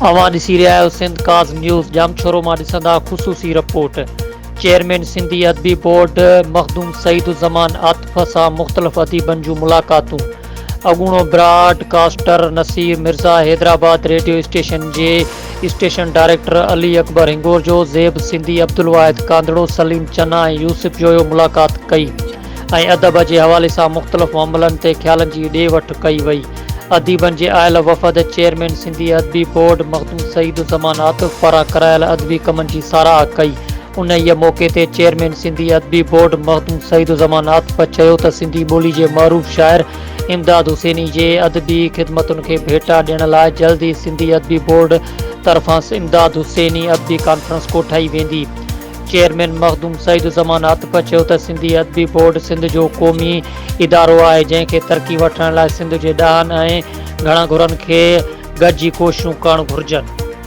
اوهان ڏسي رهيا آهيو سنڌ ڪاز نيوز ڄامشورو مان ڏسندا خصوصي رپورٽ چيئرمين سنڌي ادبي بورڊ مخدوم سعيد الزمان عاطف سان مختلف اديبن جون ملاقاتون اڳوڻو broadcaster Naseer Mirza Hyderabad radio station جي اسٽيشن ڊائريڪٽر علي اڪبر هنگورجو زيب سنڌي عبدالواحد ڪانڌڙو سليم چنا ۽ يوسف جويو ملاقات ڪئي ۽ ادب جي حوالي سان مختلف معاملن تي خيالن جي ڏي وٺ ڪئي وئي. اديبن جي آيل وفد چيئرمين سنڌي ادبي بورڊ مخدوم سعيد الزمان عاطف پاران ڪرايل ادبي ڪمن جي ساراهه ڪئي. انهيء موقعي تي چيئرمين سنڌي ادبي بورڊ مخدوم سعيد الزمان عاطف چيو ته سنڌي ٻولي جي معروف شاعر امداد حسيني جي ادبي خدمتن کي ڀيٽا ڏيڻ لاء جلد ئي سنڌي ادبي بورڊ طرفان امداد حسيني ادبي ڪانفرنس ڪوٺائي ويندي. چيئرمين مخدوم سعيد الزمان عاطف چيو ته سنڌي ادبي بورڊ سنڌ جو قومي ادارو آهي جنهن کي ترقي وٺرائڻ لاء سنڌ جي ڏاهن ۽ گهڻا گهرن کي گڏجي ڪوششون ڪرڻ گهرجن.